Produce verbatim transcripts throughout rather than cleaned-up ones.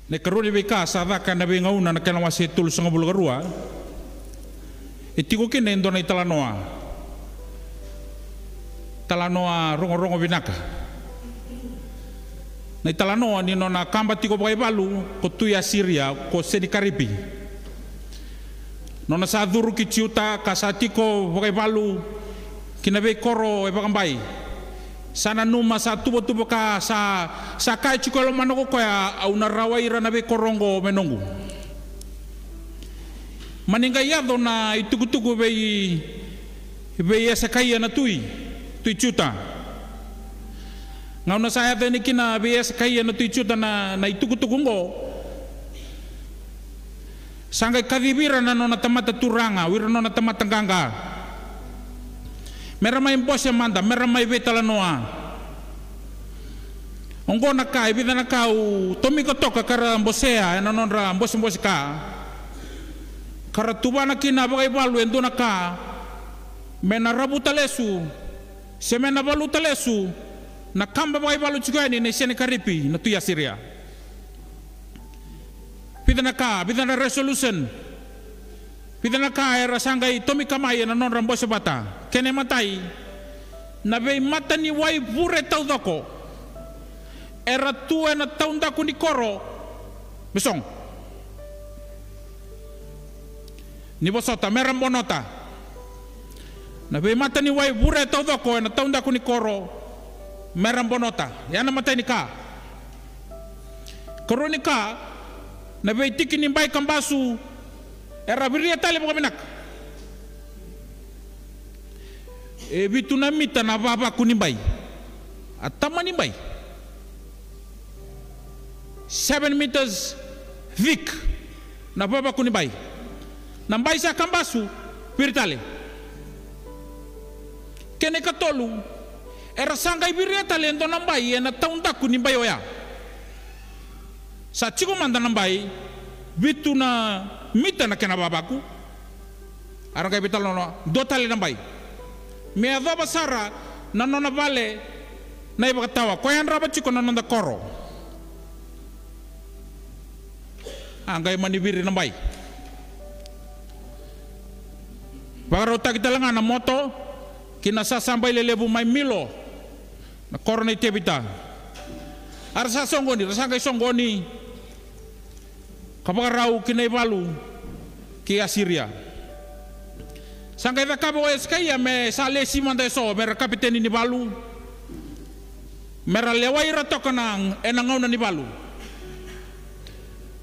Na ikarua ni veika sa caka ena Veigauna na kena wase e tolusagavulu ka rua. E tiko kina e dua na italanoa. Talanoa rogorogo vinaka. Na italanoa ni nona kaba tiko vakaivalu ko tui Asiria ko Senikaripi. Nona sa curu ki Juta ka sa tiko vakaivalu ki na veikoro e vakabai. Sa nanuma, sa tuvatuva ka sa, sa kaya tiko e lomana ko koya, au na rawai ira na veikoro oqo me noqu. Mani qai yaco na itukutuku vei, vei Esekaia na tui, tui Juta. Gauna sa yaco yani kina vei Esekaia na tui Juta na, na itukutuku oqo, sa qai kacivi ira na nona tamata turaga, o ira na nona tamata qaqa. Me ra mai bose mada, me ra mai veitalanoa. Oqo na ka, e vica na ka au tomika toka ka ra bosea ena nodra bosebose ka. Ka ra tuvana kina vakaivalu e dua na ka me na ravuta lesu, se me na valuta lesu na kaba vakaivalu tiko yani nei Senikaripi na tui Asiria. Vica na ka, vica na resolution, vica na ka era sa qai tomika mai ena nodra bose vata. Kena imatai, na veimataniwai vure taucoko era tu ena taudaku ni koro. Me sogo. Ni vosota, me ra bonota. Na veimataniwai vure taucoko ena taudaku ni koro, me ra bonota. Ya na imatai ni ka. Karua ni ka, na veitiki ni bai kabasu era viria tale vakavinaka. E vitu na mita na vavaku ni bai. A tama ni bai. Seven meters thick na vavaku ni bai. Na bai sa kabasu, viri tale. Kena ikatolu, era sa qai viria tale e dua na bai ena taudaku ni bai oya. Sa tiko mada na bai, vitu na mita na kena vavaku. Era qai veitalanoa, dua tale na bai. Me yacova sara na nona vale na ivakatawa, ko yadrava tiko na noda koro. A qai mani viri na bai. Vakarautaki tale ga na moto ki na sasabai lelevu mai Milo, na koro nei Tevita. A ra sa soqoni, ra sa qai soqoni ka vakarau ki na ivalu ki Asiria. Sa qai cakava o Esekaia me sa lesi mada eso, me ra kapiteni ni valu, me ra lewai ira toka na, ena gauna ni valu.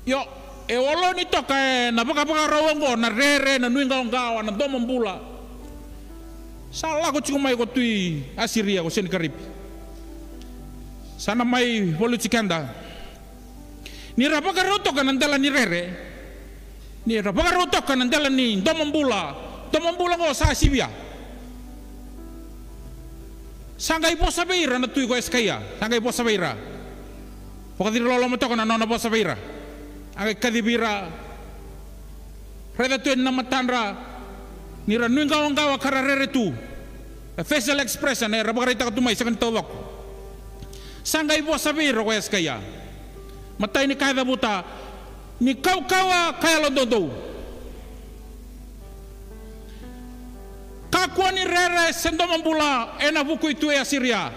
Io, e oloni toka ena vakavakarau oqo na rere, na nuiqawaqawa, na domobula. Sa lako tiko mai ko tui Asiria ko Senikaripi. Sa na mai valuti keda. Ni ra vakarau toka na dela ni rere, ni ra vakarau toka na dela ni domobula, domobula oqo sa sivia. Sa qai vosa vei ira na tui ko Esekaia, sa qai vosa vei ira. Vakaciri loloma toka na nona vosa vei ira. A qai kacivi ira. Raica tu yani na matadra, ni ra nuiqawaqawa ka ra rere tu. E facial expression era vakaraitaka tu mai, sega ni taucoko. Sa qai vosa vei ira ko Esekaia. Matai ni ka e cavuta, ni kaukauwa ka yalodoudou. Kakua ni rere se domobula ena vuku i tui Asiria,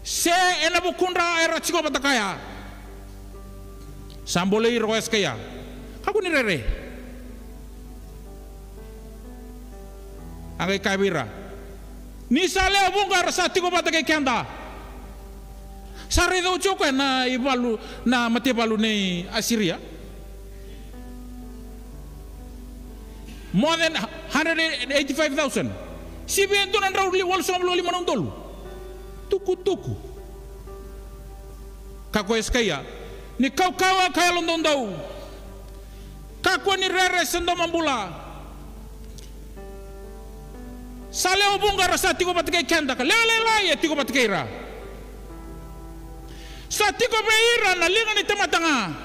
se ena vukudra era tiko vata kaya. Sa bolei ira ko Esekaia. Kakua ni rere. A qai kaya vei ira, ni sa lewe vuqa era sa tiko vata kei keda. Sa raica oti o koya na ivalu, na mataivalu nei Asiria. More than hundred eighty-five thousand. Sivia e dua na drau walusagavulu ka lima na udolu. Tukutuku. Kaya ko Esekaia, ni kaukauwa ka yalodoudou. Kakua ni rere se domobula. Sa lewe vuqa era sa tiko vata kei keda, ka lewe lailai e tiko vata kei ira. Sa tiko vei ira na liga ni tamata ga.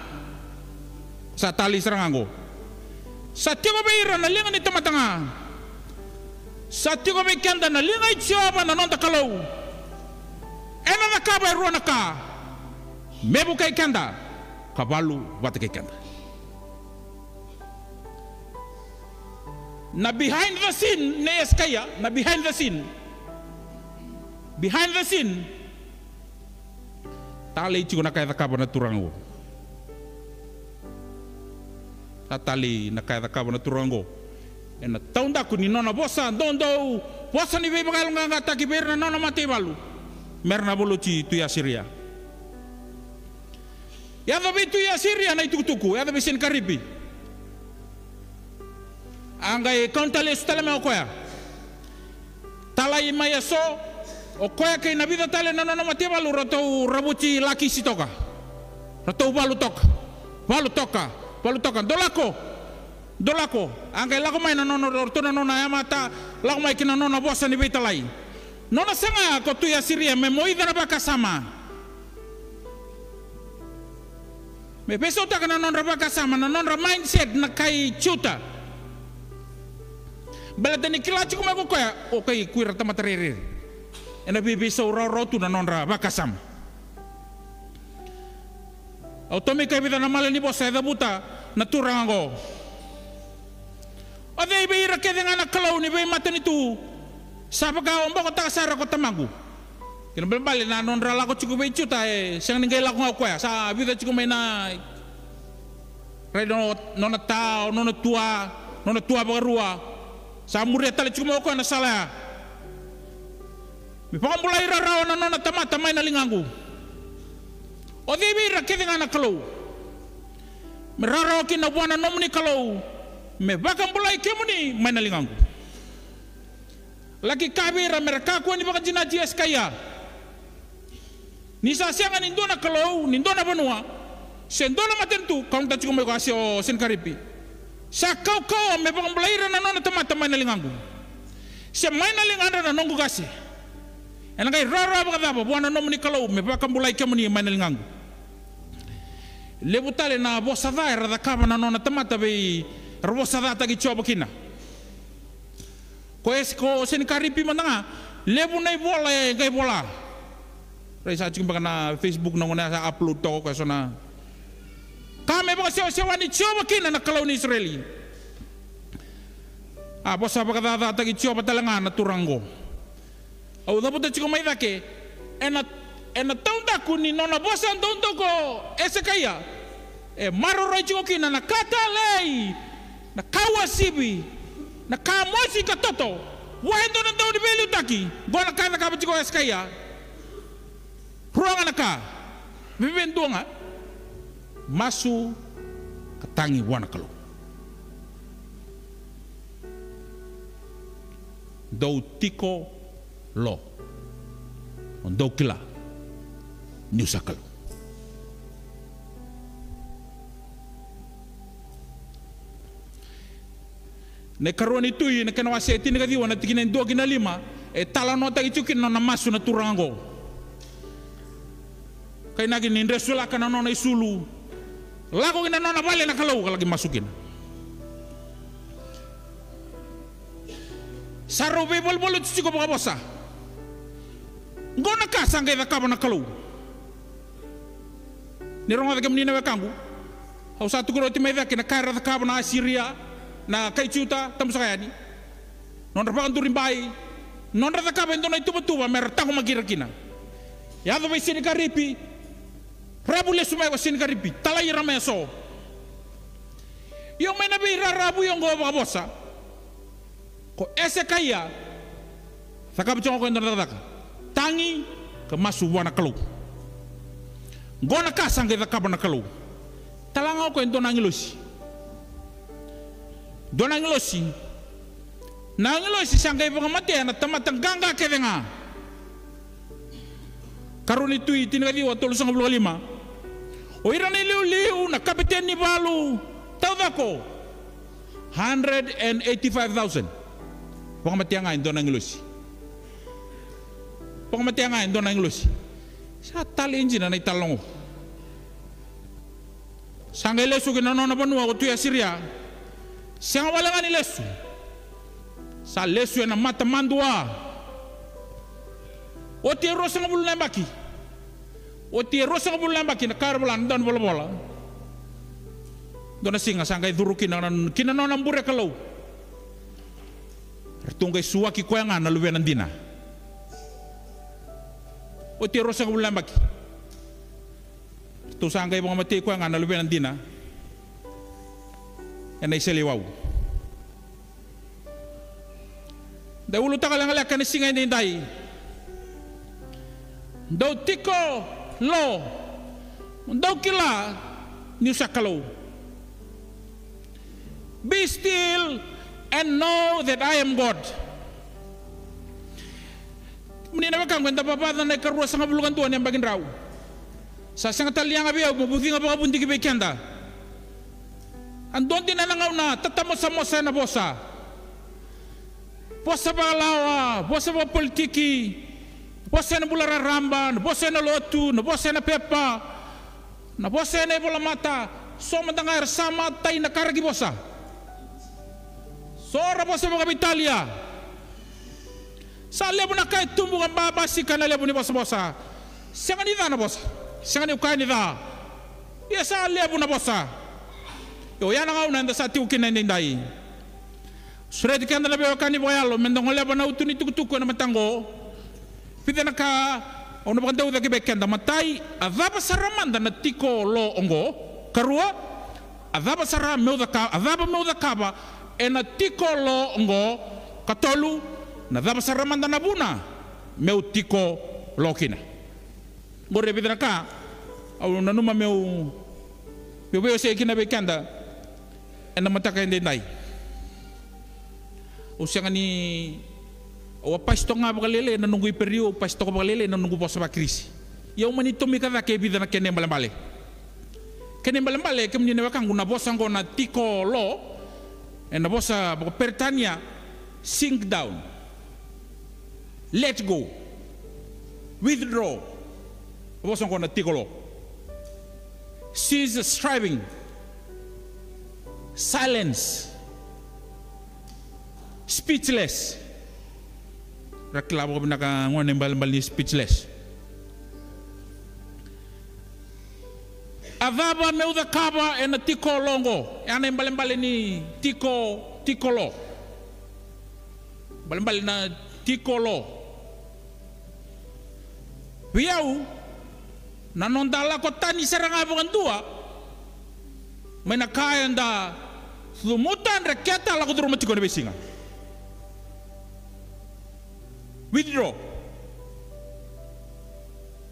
Sa talei sara ga oqo. Sa tiko vei ira na liga ni tamata ga. Sa tiko vei keda na liga i Jiova na noda Kalou. Ena cakava e rua na ka. Me vukei keda ka valu vata kei keda. Na behind the scene nei Esekaia, na behind the scene. Behind the scene. Talei tiko na ka e cakava na turaga oqo. Sa talei na ka e cakava na turaga oqo. Ena taudaku ni nona vosa doudou, vosa ni veivakayaloqaqataki vei ira na nona mataivalu, me ra na valuti tui Asiria. Yaco vei tui Asiria na itukutuku, yaco vei Senikaripi. A qai kaunta lesu tale mai o koya. Talai mai eso, o koya kei na vica tale na nona mataivalu ratou ravuti Lakisi toka. Ratou valu toka, valu toka, valu toka. Dou lako, dou lako. A qai lako mai na nona, ratou na nona yamata, lako mai ki na nona vosa ni veitalai. Nona saga ko tui Asiria me moica na vakasama. Me veisautaka na nodra vakasama, na nodra mindset na kai Juta. Baleta ni kila tiko mai ko koya, o kai ko ira tamata rairai. Ena veiveisau rawarawa tu na nodra vakasama. Au tomika e vica na mala ni vosa e cavuta na turaga oqo. O cei vei ira kece ga na kalou ni veimatanitu sa vaka o bokotaka sara ko tamaqu? Kena balebale na nodra lako tiko vei Juta e sega ni qai lako ga o koya, sa vica tiko mai na rai no, nona ta, o nona tua, nona tua vakarua. Sa muria tale tiko mai o koya na sala ya. Me vakabulai rarawa na nona tamata mai na ligaqu. O cei vei ira kece ga na kalou me rawarawa kina vua na nomuni Kalou me vakabulai kemuni mai na ligaqu? Laki kaya vei ira me ra kakua ni vakadinati Esekaia. Ni sa sega ni dua na kalou, ni dua na vanua, se dua na matanitu, kaunta tiko mai ko Ase, o Senikaripi. Sa kaukauwa me vakabulai ira na nona tamata mai na ligaqu, se mai na ligadra na noqu qase. Ena qai rawarawa vakacava vua na nomuni Kalou me vakabulai kemuni mai na ligaqu? Levu tale na vosa ca era cakava na nona tamata vei, era vosa cataki Jiova kina. Ko Ese, ko Senikaripi mada ga, levu na ivola e qai vola. Rai sa tiko beka na Facebook na gone sa upload toka ko eso na ka me vakasewasewani Jiova kina na Kalou ni Isireli. A vosa vakacacataki Jiova tale ga na turaga oqo. Au cavuta tiko mai cake, ena, ena taudaku ni nona vosa doudou ko Esekaia, e maroroi tiko kina na ka talei, na ka uasivi, na ka mosi ka toto vua e dua na dau ni veiliutaki. Qo na ka e cakava tiko o Esekaia. Rua ga na ka. Veve dua ga. Masu ka tagi vua na Kalou. Dou tiko lo, o dou kila niu sa Kalou. Na ikarua ni Tui, na kena wase e tinikaciwa, na tikina e dua ki na lima, e talanoataki tiko kina na nona masu na turaga oqo. Kainaki ni dresulaka na nona isulu, lako ki na nona vale na Kalou ka laki masu kina. Sa rau veivolivoli tu tiko vakavosa. Qo na ka sa qai cakava na Kalou. Ni rogoca kemuni na wekaqu, au sa tukuna oti mai cake na ka era cakava na Asiria, na kai Juta, tabu saka yani. Nodra vakaduri bai, nodra cakava e dua na ituvatuva me ra taqomaki ira kina. Yaco vei Senikaripi, ravu lesu mai ko Senikaripi, talai ira mai eso. Io, mai na veiraravui oqo vakavosa. Ko Esekaia, cakava tiko ga o koya e dua na cakacaka. Tagi ka masu vua na Kalou. Qo na ka sa qai cakava na Kalou. Tala ga o koya e dua na agilosi. Dua na agilosi. Na agilosi sa qai vakamatea na tamata qaqa kece ga. Karua ni Tui tinikaciwa tolusagavulu ka lima. O ira na iliuliu, na kapiteni ni valu, taucoko, hundred and eighty-five thousand. Vakamatea ga e dua na agilosi. Vakamatea ga e dua na agilosi. Sa talei dina na italanoa. Sa qai lesu ki na nona vanua ko Tui Asiria. Sega wale ga ni lesu. Sa lesu ena mata madua. Oti e ruasagavulu na yabaki. Oti e ruasagavulu na yabaki na ka era vola na daunivolavola. Dua na siga sa qai curu kina na, ki na nona bure Kalou. Ratou qai suaki koya ga na luvena dina. Oti e ruasagavulu na yabaki. Ratou sa qai vakamatei koya ga na luvena dina. Ena iseleiwau. Da ulutaga lekaleka ena siga edaidai. Dou tiko lo, dou kila niu sa Kalou. Be still and know that I am God. Kemuni na wekaqu, eda vavaca na ikaruasagavulu ka dua ni yabaki drau. Sa sega tale ni yaga vei au mo vuciga vakavudiki vei keda. A dua dina na gauna tatamosamosa ena vosa. Vosa vakalawa, vosa vakapolitiki, vosa ena bula raraba, na vosa ena lotu, na vosa ena pepa, na vosa ena ivolamata. So mada ga era sa matai na karaki vosa. So ra vosa vakaveitalia. Sa levu na ka e tubu ka ba, basika na levu ni vosavosa. Sega ni ca na vosa. Sega niu kaya ni ca. Ia sa levu na vosa. Io, oya na gauna eda sa tiko kina edaidai. Sureti keda na veiwekani vakayalo meda goleva na utu ni tukutuku ena mataka oqo. Vica na ka au na vakadeuca ki vei keda. Matai, a cava sara mada na tiko lo oqo? Karua, a cava sara meu caka, a cava meu cakava ena tiko lo oqo? Katolu, na cava sara mada na vuna meu tiko lo kina? Qori e vica na ka au nanuma meu, meu veiwasei kina vei keda ena mataka edaidai. Au sega ni, au a pasi toka ga vakalailai ena noqu Iperiu, au pasi toka vakalailai ena noqu vosa vaKirisi. Ia au mani tomika cake e vica na kena ibalebale. Kena ibalebale, kemuni na wekaqu, na vosa oqo na tiko lo, ena vosa vakaPeritania, sink down, let go, withdraw. Na vosa oqo na tiko lo. Cease striving. Silence. Speechless. Ra kila vakavinaka gone ibalebale ni speechless. A cava meu cakava ena tiko lo oqo? E a na ibalebale ni tiko, tiko lo. Balebale na tiko lo. Vei au, na noda lako tani sara ga vakadua mai na ka eda cumuta, dreketa, lako curuma tiko ena veisiga. Withdraw.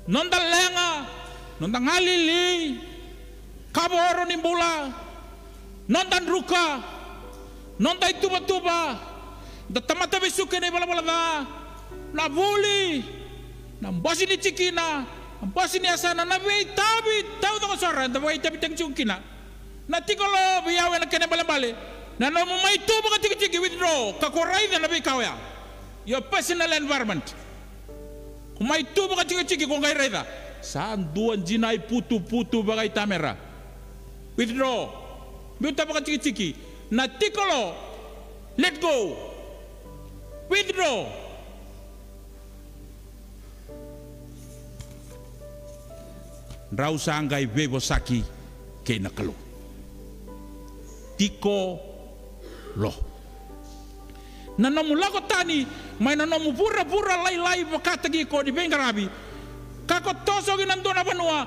Noda leqa, noda galili, kavoro ni bula, noda druka, noda ituvatuva, da tamata veisuki ena ivalavala ca, na vuli, na bose ni tikina, na bose ni yasana, na veitavi taucoko sara eda vakaitavitaki tiko kina. Na tiko lo vei au ena kena ibalebale na nomu mai tu vakatikitiki, withdraw, ka ko raica na veika oya. Your personal environment. Ko mai tu vakatikitiki ko qai raica. Sa dua dina iputuputu vakaitamera. Withdraw. Biuta vakatikitiki. Na tiko lo. Let go. Withdraw. Drau sa qai veivosaki kei na Kalou. Tiko lo. Na nomu lako tani mai na nomu vuravura lailai vakataki iko ni veiqaravi, ka ko toso ki na dua na vanua,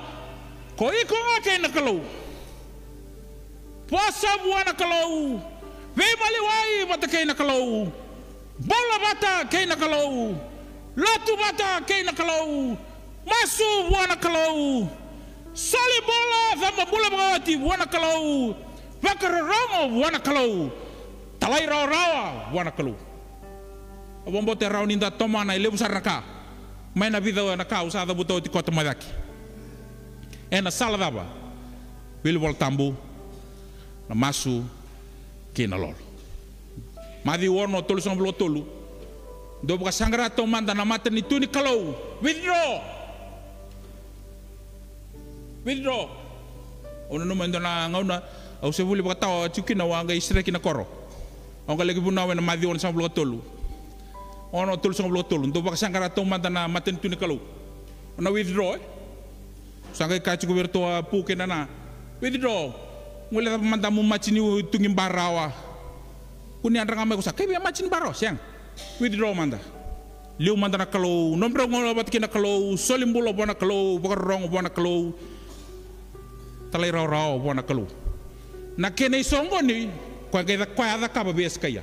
ko iko ga kei na Kalou. Vosa vua na Kalou. Veimaliwai vata kei na Kalou. Bula vata kei na Kalou. Lotu vata kei na Kalou. Masu vua na Kalou. Soli bula, caba bula vakaoti vua na Kalou. Vakarorogo vua na Kalou. Talairawarawa vua na Kalou. Au vakabauta e rawa ni da tomana e levu sara na ka mai na vica na ka au sa cavuta oti koto mai cake. Ena sala cava? Wili Vola Tabu, na masu kei na lolo. Maciu ono, tolusagavulu ka tolu. Dou vakasaqara taumada na matanitu ni Kalou. Withdraw. Withdraw. Au nanuma e dua na gauna au se vuli vakatawa tiko kina, au a qai sereki na koro. Au qai laki vunau ena Maciu ono sagavulu ka tolu. Ono tolusagavulu ka tolu. Dou vakasaqara taumada na matanitu ni Kalou. Na withdraw, e? Sa qai kaya tiko vei iratou a Pu kei Nana, withdraw. Gole cava mada mu maji ni tugi barawa. Kua ni yadra ga mai ko sa kai vei a maji ni barawa, sega. Withdraw mada. Liu mada na Kalou, nodrau gauna vata kei na Kalou, soli bula vua na Kalou, vakarorogo vua na Kalou, talairawarawa vua na Kalou. Na kena isoqoni, koya qai ca-, koya a cakava vei Esekaia.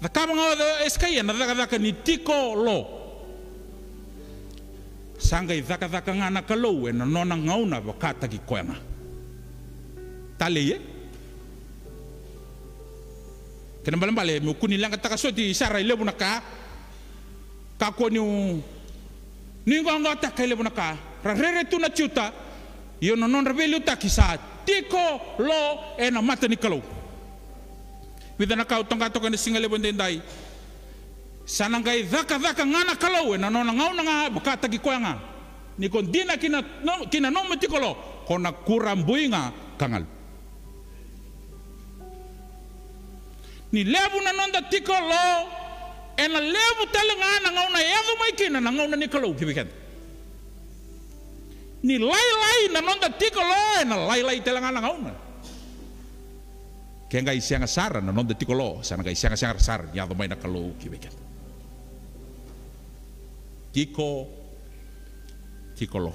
Cakava ga o Esekaia na cakacaka ni tiko lo. Sa qai cakacaka ga na Kalou ena nona gauna vakataki koya ga. Talei e? Kena balebale, meu kua ni leqataka soti sara e levu na ka. Kakua niu, niu qaqataka e levu na ka. Ra rere tu na Juta, ia na nodra veiliutaki sa tiko lo ena mata ni Kalou. Vica na ka au toqa toka ena siga levu edaidai. Sa na qai cakacaka ga na Kalou ena nona gauna ga vakataki koya ga. Ni ko dina ki na, no, ki na nomu tiko lo, ko na kurabui ga ka galu. Ni levu na noda tiko lo, ena levu tale ga na gauna e yaco mai kina na gauna ni Kalou ki vei keda. Ni lailai na noda tiko lo, ena lailai tale ga na gauna. Ke qai sega sara na noda tiko lo, sa na qai segasega sara ni yaco mai na Kalou ki vei keda. Tiko, tiko lo.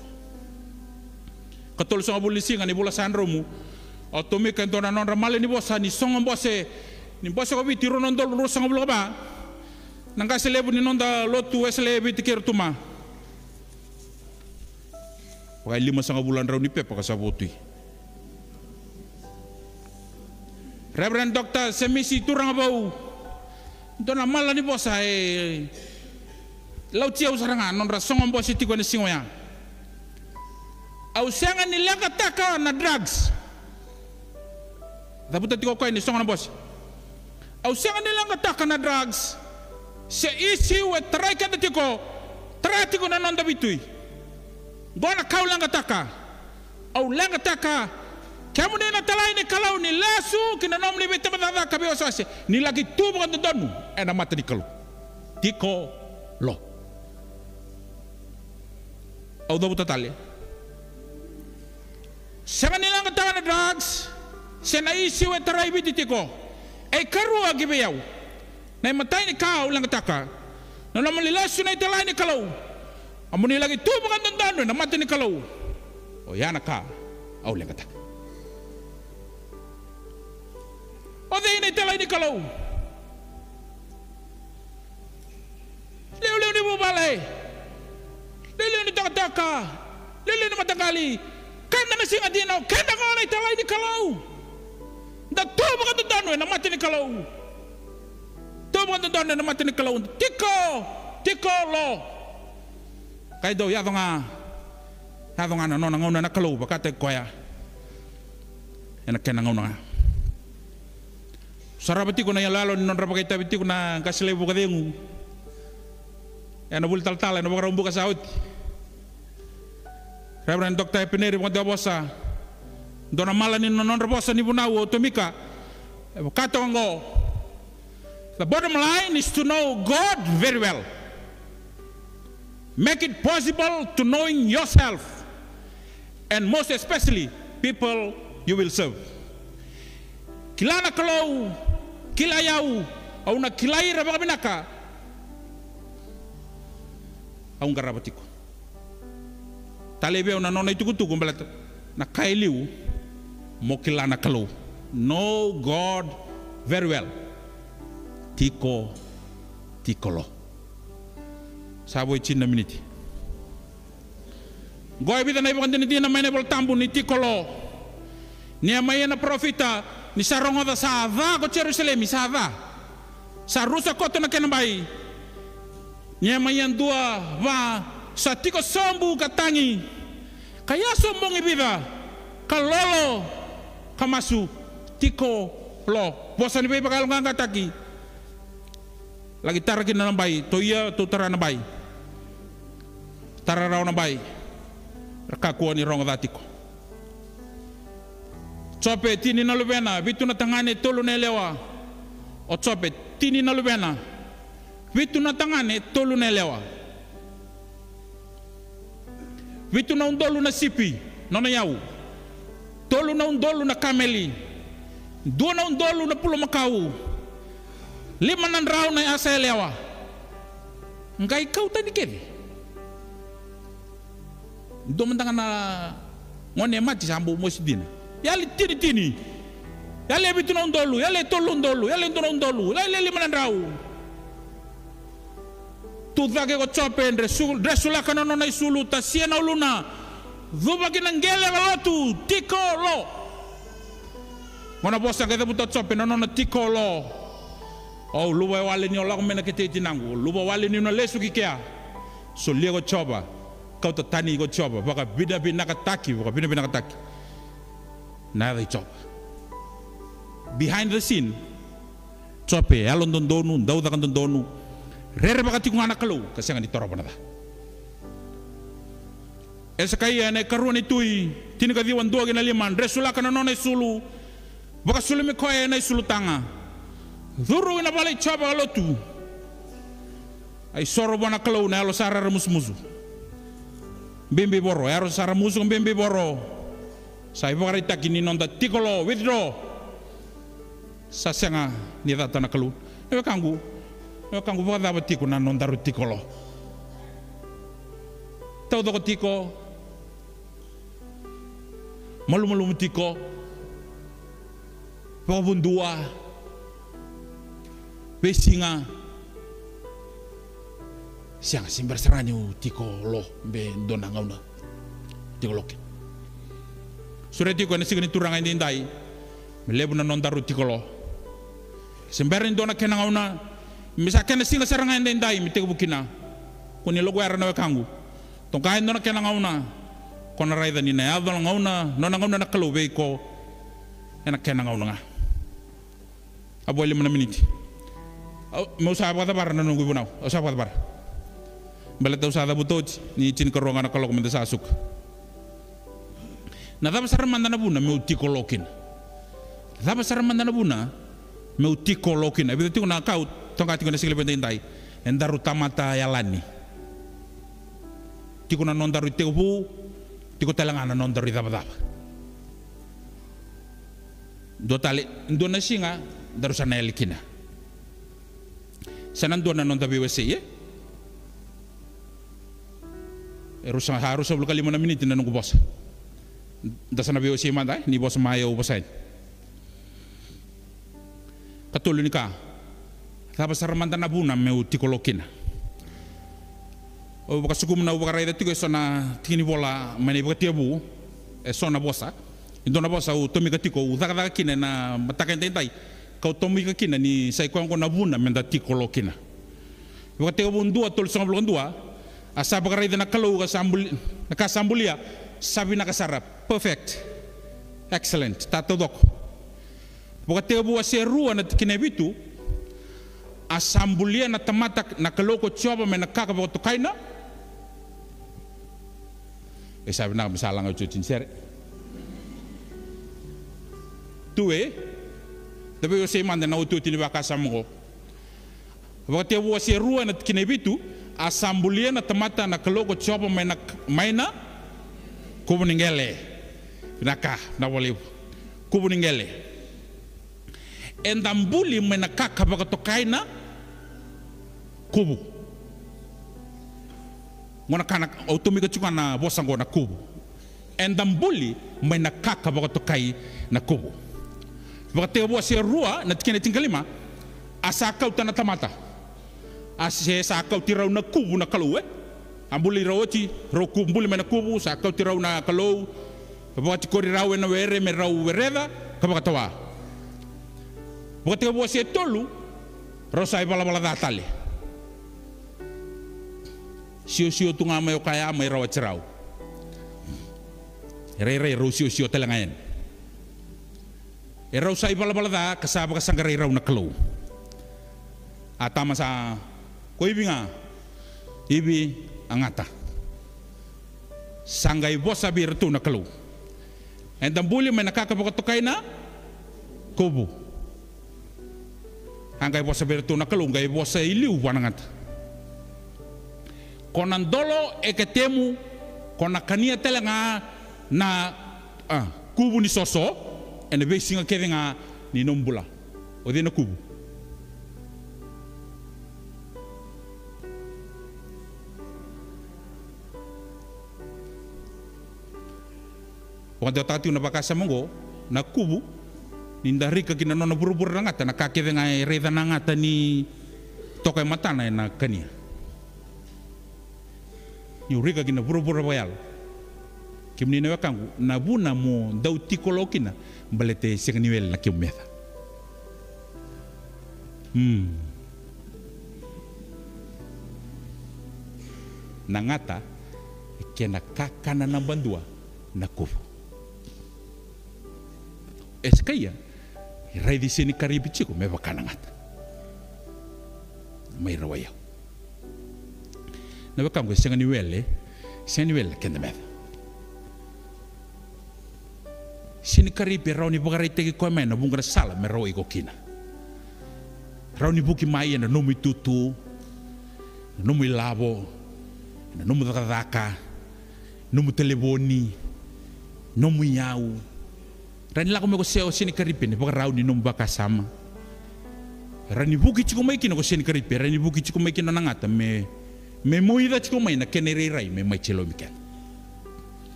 Katolusagavulu ni siga ni vula sa dromu, o Tomika e dua na nodra mala ni vosa ni sogo bose ni bose ko Viti rua na udolu ruasagavulu ka va. Na qase levu ni noda lotu Wesele e Viti kei Rotuma. Vaka e limasagavulu na drau ni pepa ka sa votui. Reverend Doctor Semisi Turagavou, dua na mala ni vosa e lauti au sara ga nodra sogo bose tiko ena siga oya. Au sega ni leqataka na drugs. Cavuta tiko o koya ni sogo na bose. Au sega ni leqataka na drugs se issue e tarai keda tiko, tara tiko na noda veitui. Qo na ka au leqataka. Au leqataka kemuni na italai ni Kalou ni lesu ki na nomuni veitabacakacaka veivosavosa, ni laki tu vakadodonu ena mata ni Kalou. Tiko lo. Au cavuta tale. Sega ni leqataka na drugs se na issue e tarai Viti tiko. E karua ki vei au. Na imatai ni ka au leqataka, na nomuni lesu na italai ni Kalou, a muni laki tu vakadodonu ena mata ni Kalou. Oya na ka au leqataka. O cei na italai ni Kalou? Liuliu ni vuvale, liuliu ni tokatoka, liuliu ni mataqali. Keda na siga dina, o keda ga na italai ni Kalou. Da tu vakadodonu ena mata ni Kalou. Tu vakadodonu ena mata ni Kalou. Tiko, tiko lo. Ka e dau yaco ga, yaco ga na nona gauna na Kalou vakataki koya ena kena gauna ga. Sarava tiko na iyaloyalo ni nodra vakaitavi tiko na qase levu vakacegu ena vuli talatala ena Vakaraubuka sa oti. Reverend Doctor Epineri Vakadewavosa, dua na mala ni nodra vosa ni vunau o Tomika, e vaka toka oqo. The bottom line is to know God very well. Make it possible to knowing yourself and most especially people you will serve. Kila na Kalou, kilai au, au na kilai ira vakavinaka au qarava tiko. Talei vei au na nona itukutuku baleta na ka e liu, mo kila na Kalou. Know God very well. Tiko, tiko lo. Sa vo e tini na miniti. Qo e vica na ivakadinadina mai na iVolatabu ni tiko lo. Niemaia na parofita, ni sa rogoca sa ca ko Jerusalemi, sa ca. Sa rusa koto na kena bai. Niemaia dua va, sa tiko sobu ka tagi. Ka yaso bogi vica, ka lolo, ka masu, tiko lo. Vosa ni veivakayaloqaqataki. Laki tara kina na bai, tou ia, tou tara na bai. Tara rawa na bai. Ra kakua ni rogo ca tiko. Jope, tini na luvena, vitu na tagane, tolu na yalewa. O Jope, tini na luvena, vitu na tagane, tolu na yalewa. Vitu na udolu na sipi, nona iyau. Tolu na udolu na kameli. Dua na udolu na bulumakau. Lima na drau na yasa yalewa. Qai kau tani kece. Dua mada ga na gone e mate sa bau mosi dina. Yali tinitini. Yali e vitu na udolu, yali e tolu na udolu, yali e dua na udolu, yali e lima na drau. Tu cake ko Jope, dresu, dresulaka na nona isulu, tasia na uluna. Cuva ki na qele ka lotu, tiko lo. Gona vosa qai cavuta o Jope na nona tiko lo. Au luva e wale ni o lako mai na kete i tinaqu, au luva wale ni na lesu ki kea. Solia ko Jiova, kauta tani ko Jiova, vakavinavinakataki, vakavinavinakataki. Na yaca i Jiova. Behind the scene, Jope, yalododonu, daucaka dodonu, rerevaka tiko ga na Kalou, ka sega ni torova na ca. Esekaia ena ikarua ni Tui, tinikaciwa, dua ki na lima, dresulaka na nona isulu, vakasulumi koya ena isulutaga. Curu ina vale i Jiova ka lotu. A isoro vua na Kalou na yalo sa raramusumusu. Bibi voro, yalo sa raramusu, bibi voro. Sa ivakaraitaki ni noda tiko lo, withdraw. Sa sega ni cata na Kalou. Na wekaqu, na wekaqu, vakacava tiko na nodaru tiko lo? Taucoko tiko, malumalumu tiko, vakavudua, veisiga. Sega, se bera sara ga niu tiko lo, be dua na gauna tiko lo kina. Sureti iko ena siga ni Turaga edaidai, me levu na nodaru tiko lo. Se bera ni dua na kena gauna, me sa kena siga sara ga edaidai me tekivu kina. Ko ni loku era na wekaqu. Toka e dua na kena gauna, ko na raica ni na yaco na gauna, nona gauna na Kalou vei iko, ena kena gauna ga. A vo e lima na miniti. Au, meu sa vakacavara na noqu ivunau. Au sa vakacavara. Baleta au sa cavuta oti ni tinikarua ga na kaloko meda sa suka. Na cava sara mada na vuna meu tiko lo kina? Cava sara mada na vuna meu tiko lo kina? E vica tiko na ka au toqa tiko ena siga levu edaidai. Edaru tamata yalani. Tiko na nodaru itekivu, tiko tale ga na nodaru icavacava. Dua tale, dua na siga daru sa na yali kina. Sa na dua na noda veiwasei, e? E rusa, sa ruasagavulu ka lima na miniti na noqu vosa. Da sa na veiwasei mada, e? Ni vosa mai au vosa yani. Katolu ni ka. Cava sara mada na vuna meu tiko lo kina? Au vakasukumuna, au vakaraica tiko eso na tiki ni vola mai na iVakatekivu, eso na vosa. E dua na vosa au tomika tiko, au cakacaka kina ena mataka edaidai. Kau tomika kina ni sa i koya oqo na vuna meda tiko lo kina. Vakatekivu dua, tolusagavulu ka dua, a sa vakaraica na Kalou ka sa buli, na ka sa bulia, sa vinaka sara, perfect, excellent, ta taucoko. Vakatekivu wase rua na tikina e vitu, a sa bulia na tamata na Kalou ko Jiova mai na ka ka vakatokai na. E sa vinaka me sa laga otioti ni sere. Tu e, da veiwasei mada na otioti ni vakasama oqo. Vakatekivu wase rua na tikina e vitu, a sa bulia na tamata na Kalou ko Jiova mai na, mai na kuvu ni qele. Vinaka, na valevu. Kuvu ni qele. Eda buli mai na ka ka vakatokai na kuvu. Gona ka na, au tomika tiko ga na vosa oqo na kuvu. Eda buli mai na ka ka vakatokai na kuvu. Vakatekivu wase rua na tikina e tinikalima, a sa kauta na tamata. A se sa kauti rau na kuvu na Kalou, e? A buli rau oti, rau ku-, buli mai na kuvu, sa kauti rau na Kalou. Vakatikori rau ena were me rau wereca ka vakatawa. Vakatekivu wase tolu, rau sa ivalavala ca tale. Siosio tu ga mai o kaya mai rawati rau. E rairai rau siosio tale ga yani. E rau sa ivalavala ca ka sa vakasaqarai rau na Kalou. A tama sa ko Ivi ga, Ivi a gata. Sa qai vosa vei iratou na Kalou. Eda buli mai na ka ka vakatokai na kuvu. A qai vosa vei iratou na Kalou, qai vosa i liu vua na gata. Ko na dolo e ketemu, Ko na kania tale ga na, a, kuvu ni soso ena veisiga kece ga ni nomu bula. O cei na kuvu? Vakadewataka tiko na vakasama oqo, na kuvu, ni da rika ki na nona vuravura na gata, na ka kece ga e raica na gata ni toka e matana ena kania. Niu rika ki na vuravura vakayalo, kemuni na wekaqu, na vuna mo dau tiko lo kina, baleta e sega ni wele na kemu meca. Hmm. Na gata e kena kakana naba dua na kuvu. Esekaia e raici Senikaripi tiko me vaka na gata mai Rawaiau. Na wekaqu, e sega ni wele, sega ni wele na keda meca. Senikaripi e rawa ni vakaraitaki koya mai na vuqa na sala me rawai iko kina. Rawa ni vuki mai ena nomu itutu, ena nomu ilavo, ena nomu cakacaka, nomu talevoni, nomu iyau. Rawa ni lako mai ko Se-, o Senikaripi ena ivakarau ni nomu vakasama. Rawa ni vuki tiko mai kina ko Senikaripi, rawa ni vuki tiko mai kina na gata me, me moica tiko mai na kena irairai me mai tilomi keda.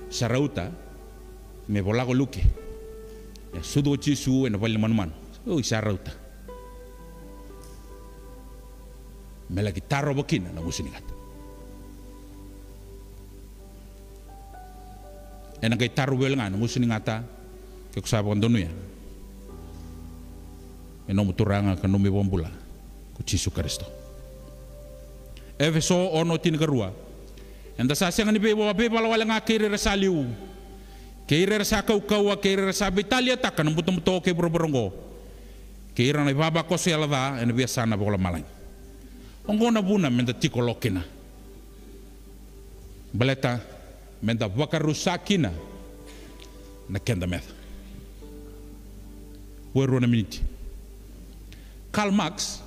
Sa rauta me vola ko Luke, e a sucu ko Jisu ena vale ni manumanu. Oi, sa rauta. Me laki tarova kina na gusu ni gata. Ena qai tarova wale ga na gusu ni gata, ke ko sa vakadonuya me nomu Turaga ka nomu iVakabula ko Jisu Karisito. Efeso ono tinikarua. Eda sa sega ni veiva-, veivala wale ga kei ira era sa liu, kei ira era sa kaukauwa, kei ira era sa veitaliataka na butobuto kei vuravura oqo, kei ira na ivavakoso yalo ca ena veiyasana vakalomalagi. Oqo na vuna meda tiko lo kina. Baleta meda vakarusa kina na keda meca. Vua e rua na miniti. Karl Marx,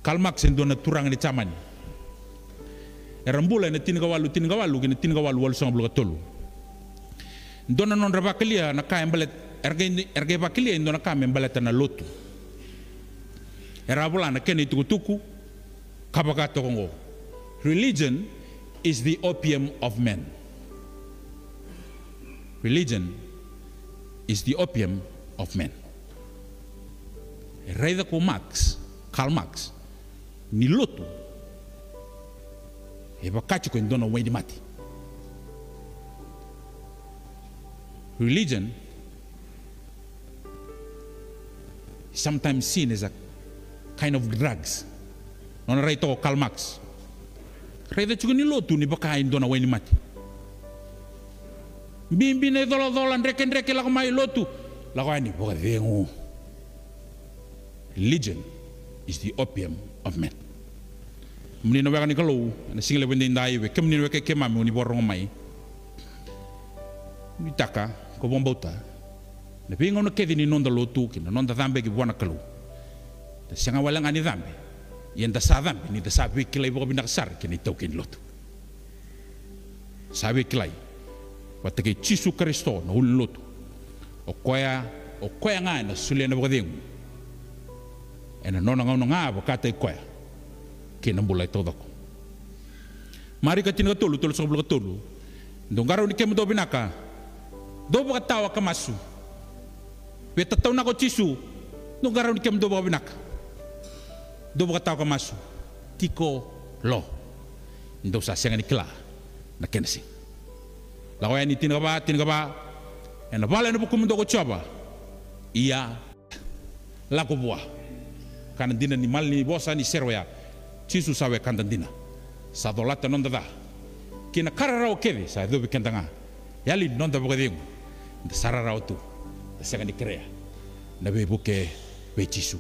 Karl Marx e dua na turaga ni Jamani. Era bula ena tinikawalu, tinikawalu ki na tinikawalu walusagavulu ka tolu. Dua na nodra vakalia na ka e baleta, era qai, era qai vakalia e dua na ka me baleta na lotu. Era a vola na kena itukutuku, ka vaka toka oqo: Religion is the opium of men. Religion is the opium of men. E raica ko Marx, Karl Marx, ni lotu e vaka tiko e dua na wainimate. Religion is sometimes seen as a kind of drugs. Nona rai toka o Karl Marx. Raica tiko ni lotu ni vaka e dua na wainimate. Bibi na icolacola, drekidreki, lako mai lotu, lako yani vakacegu. Religion is the opium of men. Kemuni na weka ni Kalou, ena siga levu edaidai, vei kemuni na weka i keimami oni vakarorogo mai. Nuitaka, ko vakabauta, na veigauna kece ni noda lotu kei na noda cabe ki vua na Kalou, da sega wale ga ni cabe, ia da sa cabe ni da sa veikilai vakavinaka sara kei na itaukei ni lotu. Sa veikilai vata kei Jisu Karisito na ulunilotu. O koya, o koya ga ena solia na vakacegu ena nona gauna ga vakataki koya kei na bula e taucoko. Marika tinikatolu, tolusagavulu ka tolu. Dou qarauni kemudou vinaka, dou vakatawa ka masu. Via tataunaka o Jisu, dou qarauni kemudou vakavinaka, dou vakatawa ka masu. Tiko lo, ni dou sa sega ni kila na kena siga. Lako Yani tinikava, tinikava. Ena vala ena vukumudou ko Jiova, ia lako vua. Ka na dina ni malanivosa ni sere oya, Jisu sa wekada dina. Sa colata noda ca kei na ka rarawa kece sa yacovi keda ga. Yali ni noda vakacegu, da sa rarawa tu, da sega ni kerea na veivuke vei Jisu.